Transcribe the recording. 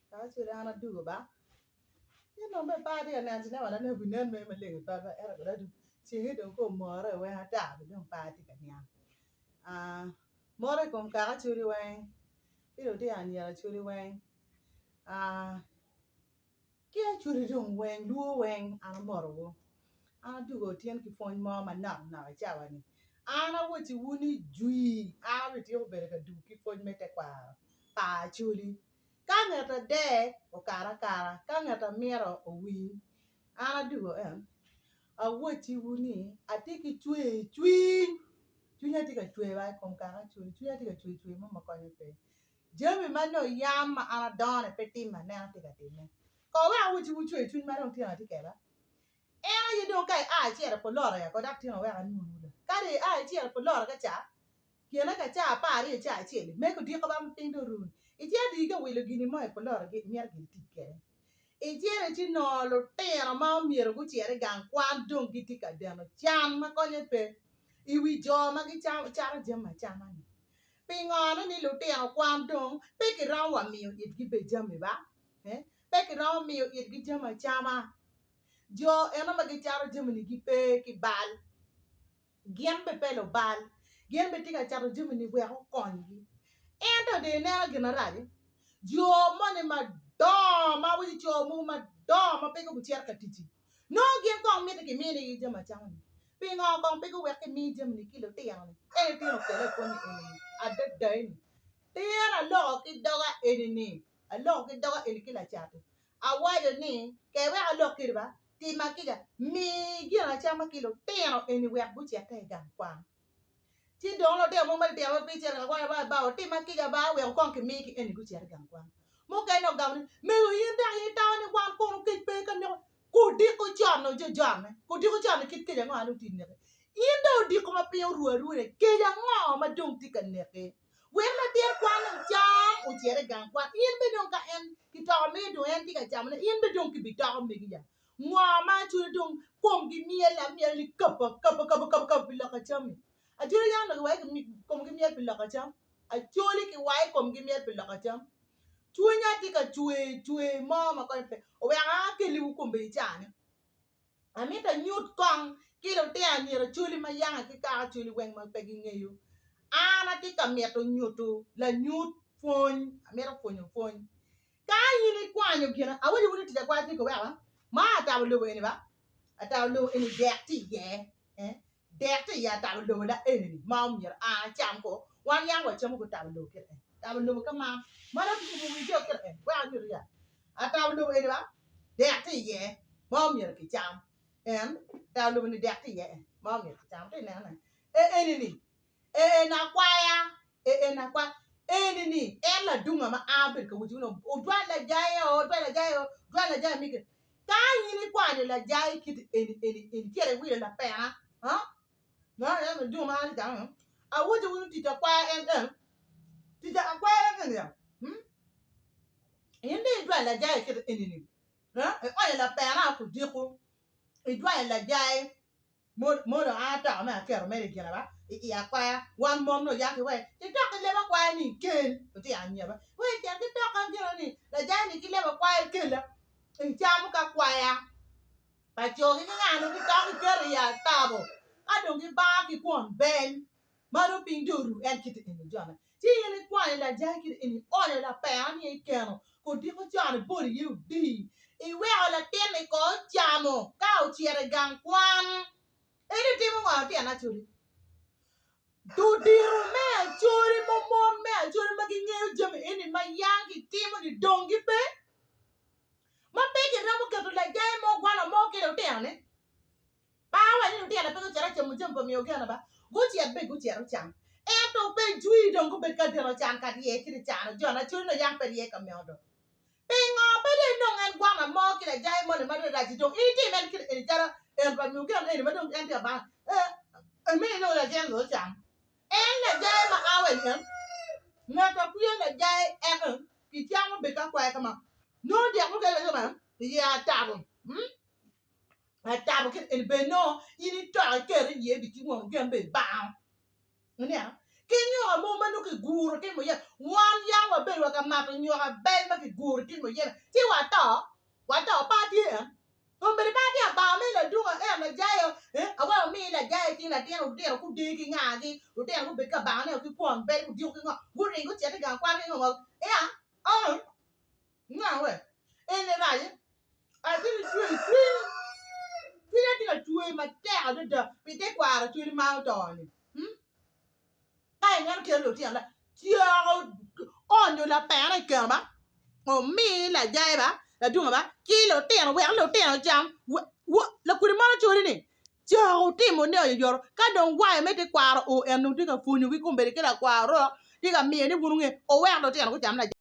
Kaka Acholi an adugo ba in dong bene pe atye ka neno cinema na nongo binen mere maleng tutwal ba ento kono dong cenge dong ka omore weng ata bene dong pe atye ka niang mot i kom kaka Acholi weng ki lutino anyira Acholi weng Ki Acholi dong weng lwor weng an amotowu. An adwogo tyen ki pwony mo manok nok i cawa ni. An awacciwu ni jwi an abityeko bedo ka dwogo ki pwony me tekwaro pa Acholi. Ka ngat ader okat akata, ka ngat amito owiny. An adwogo en awacciwu ni atye ki cwer cwiny, cwinya tye ka cwer wa i kom kaka Acholi, cwinya tye ka cwer cwer mo ma konye pe. Jami ma nongo yam ma an adongo-ni pe timme aneno tye ka timme. Ko wek awocciwu cwer cwiny ma dong tyen atye kweda. En aye dong ka ia icito i pulota ya ko dok tyen wek anwonwu dong. Ka dong ia icito i pulota ka ca, kine ka ca 12 ca acel-li, me kudiko ba ma piny dong oru-ni, icito dong ka wilo gini mo i pulota imito gin itic kwede. Icito ci nongo lutino ma omyero gucit i gang kwan dong gitye ka deno can ma konye pe i wi jo ma gicato jami acama-ni. Pingo ni ni lutino kwan dong pe kiromo wa miyo itgi be jami ba? Pe kiromo miyo itgi jami acama. Jo eno ma gicato jami ni gipe ki bal. Gin be pe lubal. Gin be tye ka cato jami ni wek okonygi. Ento dong ineno gin marac-ci, jo moni madongo ma waco co mogo madongo ma pe gucito ka tic-ci, Nongo gin kong mitte kiminigi jami acama-ni. Pingo kong pe guwek kimi jami-ni ki lutino-ni? En litino okele i pwony eni-ni. Adada eni. Tyen aloko ki doga eni-ni, aloko ki doga eni ki lacat-ti. Awaco ni, Ke wek alok kedi ba, tima kica, mi gin acama ki lutino eni wek gucette i gang kwan. Ci dong lutino mogo ma litino ma pe gicito i gang kwan ba, ba otima kica ba, wek kong kimi ki eni gucit i gang kwan. Mukene ogamo ni, mego in dok in itamo ni wan kono kec pe ka neko kudiko con jo jone, kudiko con kit kec ango ma dong tye ka neki? In dong odiko ma piny oru aruna kec ango ma dong tye ka neki? Wek latin kwan ocam ocit i gang kwan, in bene dong ka en kitoko mege dong en tye ka camone, in bene dong kibitoko megi ya. Ngo ma Acholi dong komgi myel amyela ni kapa kapa kapa kapa kapa pi lok acam-mi? Acholi yam onongo kiwaco ni komgi myel pi lok acam. Acholi kiwaco komgi myel pi lok acam. Cwinya tye ka cwer cwer mo ma konye pe oweko an akeliwu kombeddi ca-ni. Amito anyut kong ki lutino anyira Acholi ma yange ki kaka Acholi weng ma pe gingeyo. An atye ka mito nyuto lanyut pwony, amito pwonyo pwony. Ka in ikwanyo gin, awaco wun ni tic akwaya tye koweka, ma atabo lobo eni ba, atabo lobo eni dek tye iye, eh, dek tye iye atabo lobo la eni ni ma omyero an acam ko, wan yam wacamo ko tabo lobo kit en, tabo lobo ka man, ma dong kikubo wi jo kit en, wek anyuti ya, atabo lobo eni ba, dek tye iye ma omyero kicam, en, tabo lobo ni dek tye iye en, ma omyero kicam, itye ka nenone, e eni ni, En akwaya, en akwaya, eni ni en ladunga ma an abedo ka wocone ni odwal lajai o, odwal lajai o, odwal lajai mi kit. Ka in ikwanyo lajai kit eni eni eni cito iwilo lapena, ha? Ladunga ma an atye ka camo ni, awoco wunu tic akwaya en en, tic akwaya en eni ya, hmm? In dong idwal lajai kit eni ni, ha? Ionyo lapena kudiko, idwalo lajai Mono an atoko me aketo mere i gina ba i i akwaya wan mon nongo ya ki wai ci tok ki leb akwaya ni ikel lutino anyira ba wai cit ki toka gina ni lajai ni ki leb akwaya ikella icamo ki akwaya pa co ki nga dong gitoko giketo i atabo ka dong gibango ki kwon bel ma dong piny dong oru en kiti eni jone ci in ikwanyo lajai kiti eni ionyo lapena ni ikeno kodiko con ibolo iye odii iweko latin-ni ko ocamo ka ocito i gang kwan en itimo ngo tyen acholi ludito me acholi ma mon me acholi ma gingeyo jami eni ma yang kitimo ni dong gipe ma pe giromo keto lajai mo gwala mo ki lutino-ni. Pe awaco ni lutino pe gucito acamo jami pa miyo gena ba, gucit bene gucit ocam. Ento pe jwi dong gubed ka deno can ka rye kit i cano jon acoli nongo yam pe rye ka meno dong. Pingo pe dong inong en gwana mo ki lajai moni ma dong rac-ci dong in itim en kit eni calo en pa miyo gena eni ma dong en tye ka banga ee imi inong lajai dong ocam. En lajai ma a wa i en ngat akwiya lajai en kicamo bed ka kwaya kama nongo dyek mukene bene iye atabo. Atabo kit eni bene nongo in itoko iketo iye bi ki won gen bene ibango iniang. Ki nyuka mogo ma nongo kiguro ki muyeme. Wan yam wabedo wa ka mato nyuka bel ma kiguro ki muyeme ci wato, wato pe atye en. Kombeddi pe atye abanga me ladunga en lajayo eh aweko omi lajayo cing latin lutino gudee ki ngagi lutino gubed ka bangane ki kwon bel gudiko ki ngo guring gucit i gang kwan ki ngo ngo ea oh nga we eni rac eh atye ki cwer cwiny cwinya tye ka cwer matek adada pi tekwaro cwiny ma oto ni. Ka ineno kit lutino tyeko onyo lapene i keno ba omi lajai ba ladunga ba ki lutino wek lutino ocam lakudi mono codi ni cako timo ne oyoto ka dong wange me tekwaro oo en dong tye ka pwonyogi kombeddi ki lakwaro tye ka miyo ni wun wunge owek lutino gucam lajai.